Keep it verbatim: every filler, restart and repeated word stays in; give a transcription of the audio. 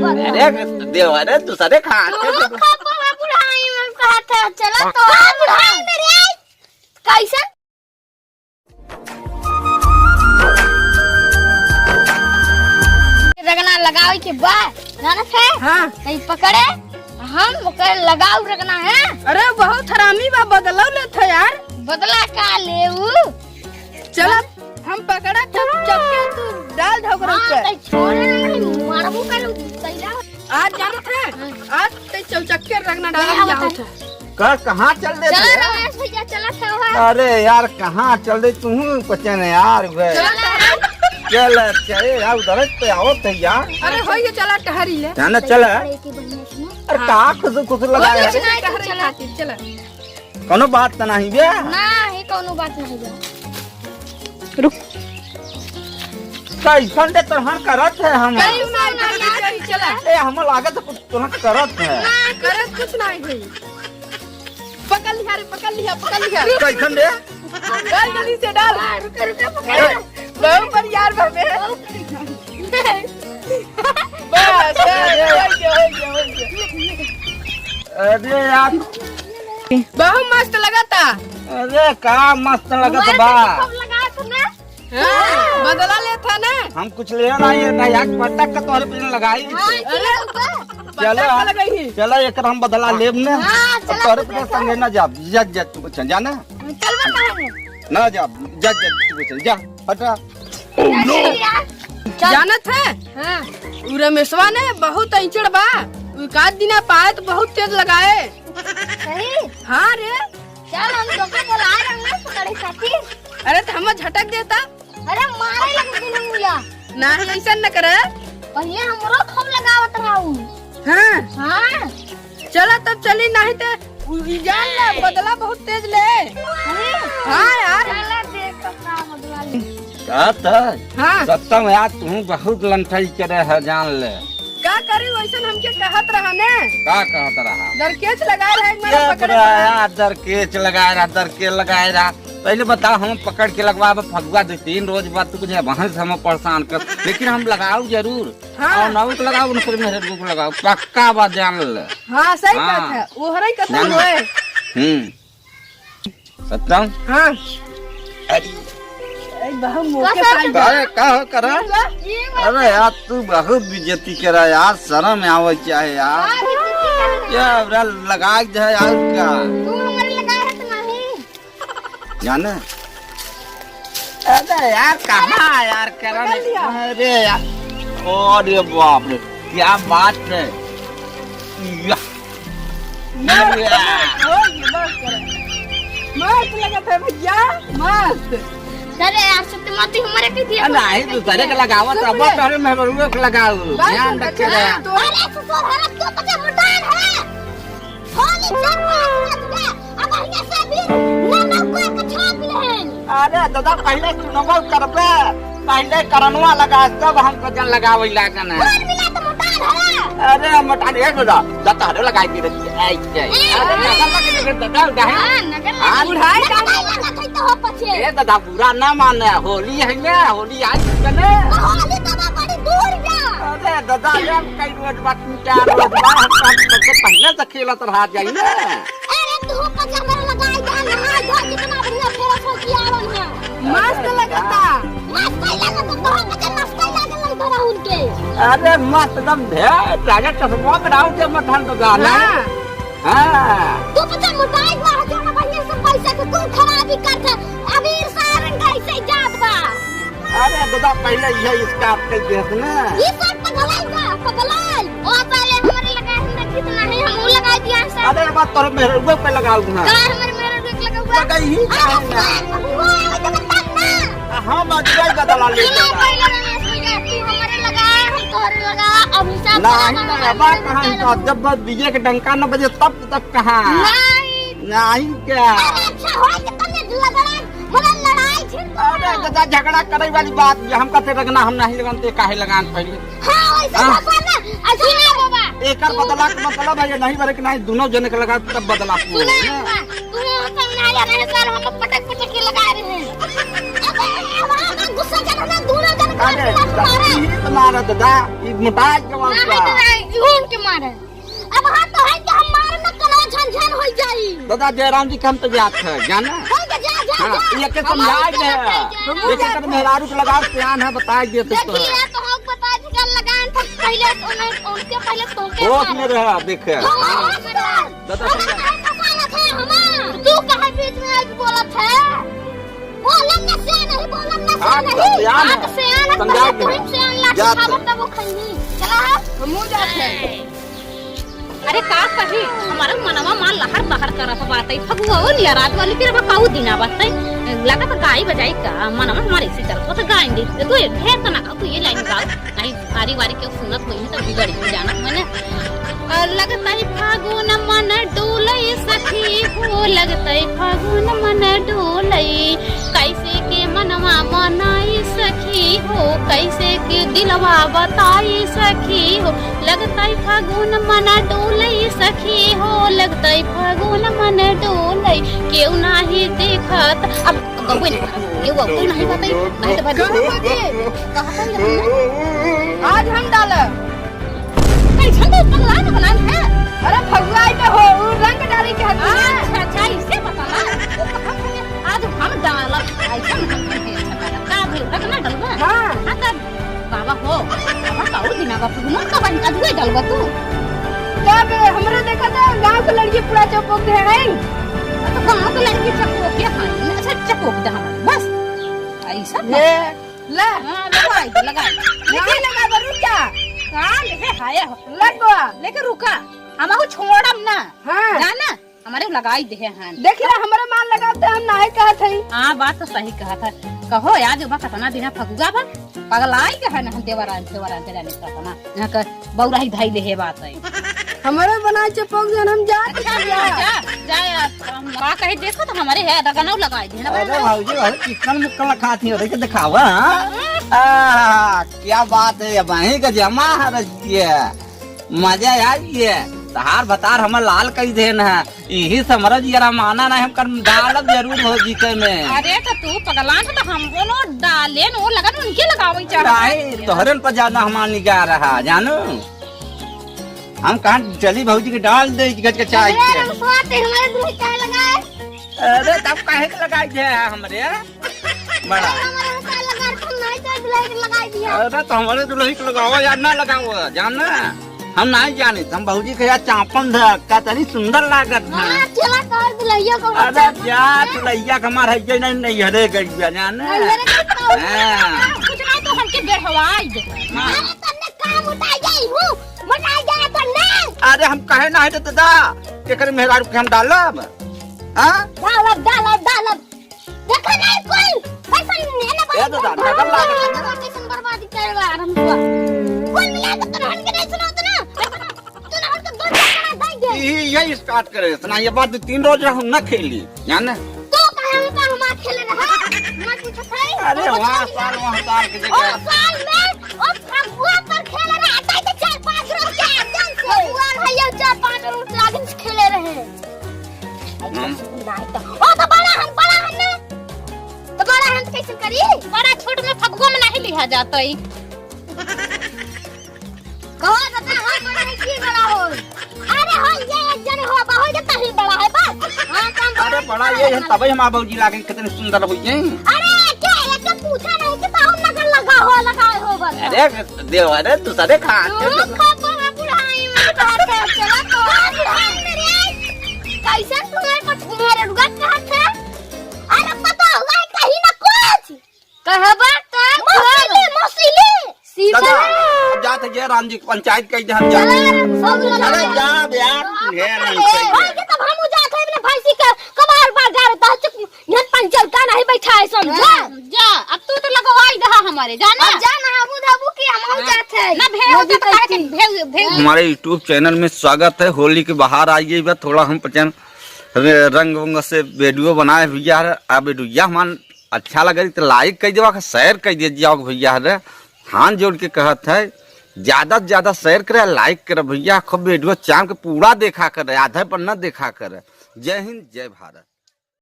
अरे देवा रे, दूसरे खात तू के तो खा पवा बुढ़ाई में कहत है, चला तो बुढ़ाई में रे। कैसे? रगना लगावे के बा, जानत है? हाँ। कहीं पकड़े, हम ओकर लगाऊ रगना है। अरे बहुत हरामी बा, बदला लेत है यार। बदला का लेऊ? चला, हम पकड़ा चप-, चपके तू डाल दे ओकरा हाँ, ऊपर। तै छोड़ नहीं, मारबो करू, तैला। आज जानत है, हाँ। आज तै चौचक्के रगना डाला नहीं जावत है। का, कहाँ चल देत चला है? रमेश भैया, चला था। अरे यार, कहाँ चल दे तू? पचे न यार, वे। चला था। चल, चले यार, उधर पे आवत है यार। अरे हो ये चला टहरी ले। जाना चला। अरे का खुश खुश लगा है। टहरी खातिर चला। कोनो बात त नहीं बे? नहीं, कोनो बात नहीं बे। रुक। कैसन दे तोहर करत है हम? कैसन ना यार, चला। ए, हम लागत है कुछ तोहर करत है। ना, करत कुछ नहीं है। पकड़ लिया रे, पकड़ लिया, पकड़ लिया। कैसन दे? डाल जल्दी से डाल। हाँ, रुका, रुका, पकड़। ए, बहुत बढ़िया यार, बाबे। बस, बस, हो गया, हो गया, हो गया। अरे यार। बहुत मस्त लगता। अरे का मस्त लगत बा। खूब लगा था ना? हाँ, बदला लेत है ना? हम कुछ ले ना, ये ना यार, पटक के तोहरे पे लगाई। हाँ, अरे, चलो, पटक के लगाई। चलो, एकर हम बदला लेब ना। हाँ, अब चलो, तोहरे पे संगे ना जा, जा, जा, तू बच्चा, जा ना। चल बा कहाँ है? ना जा, जा, जा, तू बच्चा, जा, हटा। Oh, no! जानत है? हाँ। उ रमेशवा ने बहुत अइचड़ बा। उ का दिना पाए तो बहुत तेज लगाए। सही? हाँ रे। चल, हम तोके बोलाए रहन ना पकड़े खातिर। अरे, तो हम झटक देता। अरे, मारे लगे दिन हम मुला। नाही, ऐसा न करे। पहले हमरो खूब लगावत रहा उ। हाँ। हाँ। चला तब चली, नहीं ते उ, ई जान ले, बदला बहुत तेज ले। अरे, हाँ यार। चला देख तो का बदला ले। का त? हाँ। सत्तम यार, तू बहुत लंठई करे है, जान ले। का करी, वैसन हमके कहत रहा ने। का कहत रहा? दरकेच लगा रहा, एक बार ये पकड़े बुरा रहा। यार, दरकेच लगा रहा, दरकेच लगा रहा। पहले बताओ, हम पकड़ के लगवाबे फगुआ, दो तीन रोज बाद तू कुछ वहां से हम परेशान कर, लेकिन हम लगाऊ जरूर। हाँ। और नाउक लगाओ, उनकर मेहर को लगाओ, पक्का बात जान ले। हाँ, सही हाँ। बात है, वो हराई कतल जान ले। होए। हम्म। सत्तम। हाँ। अरे। अरे, बहुत मौके कसम। पाई बा। अरे, का हो करा? ये बात अरे यार, तू बहुत बेइज्जती करा यार, शर्म आवे चाहे यार। हाँ, बेइज्जती करा। क्या बुरा लगा दे यार का? तू हमारे लगाए है तो नहीं। जाने? अरे यार, कहाँ यार, करा पकड़ नहीं? लिया। अरे यार, अरे बाप रे, क्या बात है। या। मस्त, या। मस्त हो गई, मस्त है। मस्त लगत है भैया, मस्त। अरे यार, सत्यमती हमारे के दिया। अरे, आई दूसरे के लगावत, सुन अब ले। तोहरे मेहरुए के लगाऊ। बस, ध्यान बस, रखे बस। अरे, ससुर, हमारा क्यों पता मोटान है? होली चल रहा है, समझ गया? अब बढ़िया से अभी नमक को एक छाप ले हैं। अरे दादा, पहले चुनाव करबे, पहले करनवा लगा, तब हमको जन लगावे लागन है। कौन मिला तो मोटा है? अरे मोटा नहीं है दादा, दादा हरो लगाई दे रही है, ऐसे। ए, अरे हाँ। नगर लगे रे दादा, उड़ा है। हाँ, नगर लगे। हाँ। बुढ़ाई का नगर लगे तो हो पछे। ए दादा, बुरा ना माने, होली है ना, होली आज कने। तो होली तो बा बड़ी दूर जा। अरे दादा, ये कई रोज बात चार रोज बाद हम, हम सबसे पहले से खेलत रहा जाई ना। अरे तू पचर मेरा लगाई जा, नहा धो, कितना बढ़िया फेरा सो किया आवन है। मस्त लगता। मस्त ही लगता, तोहर पचर मस्त ही लागल लग तोरा उनके। अरे मस्त एकदम ढेर, राजा चश्मा बनाओ के मथन तो गाना। हाँ। हाँ। तू पचर मोटाई बा, जो ना बढ़िया से पैसा के तू खराबी करत है। अबीर सारंग कैसे जात बा। अरे दादा, पहले यह स्कार्फ के देख ना। ये सब पगलाई बा, पगलाई। ओ पहले हमारे लगाए, हमरा कितना है, हम वो लगा दिया है सर। अरे बात तोरे मेहरुआ पे लगाऊ ना। का हमारे मेहरुआ पे लगा हुआ? लगा ही अरे जाए ना। वो, वो, वो तो बता ना। हम आज जाए बदला ले ना, लेना। पहले रमेश भैया, तू हमारे लगा, हम तोहरे लगा, अब हिसाब नहीं, से ना, बात कहाँ हिसाब? जब बस डीजे के डंका न बजे तब तक कहाँ? नहीं। नहीं क्या? अरे अच्छा होई कि तने लड़ाई, मतलब लड़ाई छिड़ तो अरे दादा, झगड़ा करे वाली बात ये हम कहते रखना, हम नहीं लगान ते काहे लगान पहले? हाँ, वैसे हाँ। बाबा ना, ऐसे ना बाबा। एकर बदला के मतलब है ये नहीं बरे कि नहीं, दोनों जने के लगा तब बदला पूरा सुना है। बाबा, तू हम समझा रहे हैं सर, हम पटक पटक के लगा रहे हैं। अबे, अब हम गुस्सा चढ़ा ना, दोनों जने का अरे, लगा मारा। ये तो मारा दादा, ई मोटाई के मार ना है का? दादा, ई घूम के मारे। अब हाथ तो है कि हम मारे ना, कला झनझन हो जाई। दादा, जयराम जी के हम तो जात है, जाना? हो तो जा, जा, हाँ, जा। ये के हम समझाए और दे, क्या बताएं, ये के मेहरारू के लगाव प्यान है, बताए दे तो। देखिए, तो हम बता दी, लगान था पहले तो उन्हें, उनके पहले तो के होश मारे। में रहा, देखे। तो होश में रहा। दादा, हम समझा। काहे फंसावत है हमार? तू काहे बीच में आके बोलत है? बोलन न से नहीं, बोलन न से हाँ, नहीं। तो बयान हाँ, है। तो से आन, समझा पहले दिया। तू ही से आन, लाठी जात खाबो है। तब वो खैनी। चला है। हमहू जात है। अरे का कही, हमारा मनवा माँ लहर बहर करत बाटे। फगुआ वो निया रात वाली फिर अब काऊ दिना बाटे। लगत गाई बजाई का, मनवा हमारे इसी तरह तो गाएंगे। तू ये ढेर तो ना गाओ, तू ये लाइन गाओ। नहीं, आरी वारी के सुनत होई त बिगड़ ही जानत मने। लगतई फागुन मन डोलई सखी हो, लगतई फागुन मन डोलई। कैसे के मनवा मनाई सखी हो, कैसे के दिलवा बताई सखी हो। लगतई फागुन मन डोलई सखी हो, लगतई फागुन मन डोलई। केहू नाही देखत अब गौवे नहीं, ये वो कोई नहीं बताई, नहीं तो भाई। कहाँ बाटे? कहाँ पर ये हमने? आज हम डालब। कैसन तो पगला न बना है। अरे फगुआ आई तो हो, उ रंग डाले के हक में। अच्छा, अच्छा, इसे बता ना। आज हम डालब, ऐसा नहीं है, अच्छा, का भी रंग ना डलबा? हाँ। हाँ, तब बाबा हो, बाबा काऊ दिना बा, फगुआ का बन, अजुए डलबा तू। तब हमरे देखा था, गाँव के लड़की पूरा चौपोक दे हैं। तो गाँव के लड़की चौपोक के हैं, अच्छा, चौपोक दे हमारे, बस। ऐसा ये, ले। हाँ, लगाई दे, लगाई दे। लेके लगा बा, रुक जा। का लेके हाय हो? लग बा। लेके रुका। हम आहू छोड़म ना। हाँ। जाना, हमारे लगाई दे हैं। देखिए, हमारे माल लगाते हम नाहीं कहत हई। हाँ, बात तो सही कहत है। कहो, आज बा कतना दिना फगुआ बा। पगलाई के है ना, हम देवरान, देवरान के जाने कतना। यहाँ का बौराही धइले है बात है। हमरे बनाए चपक जन हम जात अच्छा, हई। जा, जा यार, हम का कही देखो तो हमारे है, रगनौ लगाई दे ना अरे बौराही। भौजी, अरे चिकन मुक्कन खाती हो, देखे दिखावा, हाँ? आ, क्या बात है, ये बही का जमा है रजिए। मजा आ गया। तहार भतार हमर लाल कई देन है। इही से हमरो जियरा माना ना, हम कर डालब जरूर भौजी के में। अरे तो तू पगला न, तो हम बोलो डाले न, वो लगन उनके लगावे चाहत है। काहे? तोहरे पर ज्यादा हमार निगाह रहा, जानू। हम कहाँ चली भौजी के डाल दे, गज के चाय अरे के। रमसवा, ते हमारे दूल्हे का लगाए? अरे तब काहे के लगाई दे हमरे? बड़ा। अरे, हमारे हंसा लगा, तुम नहीं तो दुल्हन के लगाई दिया। अरे, तो हमारे दुल्हन के लगावा या ना लगावा, जान ना? हम नहीं जाने, हम भौजी के यार चापन धर, का तनी सुंदर लागत है। हाँ, चला तोर दुल्हैया को अरे, बच्चा जा, बना। दुल्हैया के हमार है, ये नहीं, नहीं, हरे गई बा, जान ना? नहीं, हरे गई बा। हाँ। कुछ नहीं तो हमके बेहवाई दे। हाँ। अरे, तन्ने का मोटाई गई हूँ, मोटाई गया तन्ने। अरे, हम कहे नहीं तो दा, केकर मेहरारू के हम डालब? हाँ? डालब, डालब, डालब। देखा नहीं कोई, कैसन है ना ए दादा, बर्बाद नकल लागत है। कैसन बर्बादी करे बा आराम से। कुल मिला के तोहन के नहीं सुनाओ तो ना। तोहन के दो चक्कर दे दे। ई, यही start करे, इतना ये बात तीन रोज हम ना खेली, जाने? तो कहे हम का हमार खेले रहा? मत पूछो भाई। अरे, वहाँ साल, वहाँ साल के ओ जगह। साल में, ओ फगुआ पर खेले रहा, ताई तो चार पाँच रोज के आगे से। फगुआ भैया चार पाँच रोज के आगे से खेले रहे। हम। नहीं तो, ओ तो बड़ा हम, बड़ा हम ना। तो बड़ा हम कैसे करी? बड़ा छोट में फगुआ में नहीं लिहा जाता ही। कहो दादा, हाँ, बड़ा है कि बड़ा हो? अरे हो, ये एक जने हो, बहुत तही बड़ा है बस। हाँ, काम अरे बड़ा बड़ा ये है, तबे हमार भौजी लागे कितने सुंदर हो गए। अरे क्या है, तो पूछा नहीं कि बहुत नजर लगा हो, लगाए हो बस। अरे देव, अरे तू सरे खा। तू खा पा बुढ़ाई में बात है, चला तो बुढ़ाई में रे। कैसे तुम्हें कुछ मेरे रुआ कहत है? अरे पता हुआ है कहीं ना कुछ। कहबा त मौसिली, मौसिली। सीमा। दादा, अब जात है जयराम जी के पंचायत कह दे हम जा। चला रे, सब लगा। अरे जा बे यार, तू है नहीं ए, कह दे। भाई के तब हम जात है अपने भैंसी के कबार बार जा रहे, तो चुप, यहाँ पंचल का नहीं बैठा है समझा। हाँ, जा, अब तू तो लगवाई दहा हमारे, जाना? अब जा नहाबू धाबू की हम हाँ। जात है। ना भेव वो भी तो काहे के कैसी? भेव, भेव। हमारे YouTube channel में स्वागत है। होली के बाहर आई गई बा, थोड़ा हम पचन रे-, रंग वंग से video बनाए भैया। अब video हमार अच्छा लगे तो like कर देवा, share कर दे जाओ भैया रे। हाथ जोड़ के कहत है, ज्यादा से ज्यादा share करे, like करे भैया, खूब video चाम के पूरा देखा करे, आधे पर न देखा करे। जय हिंद, जय भारत।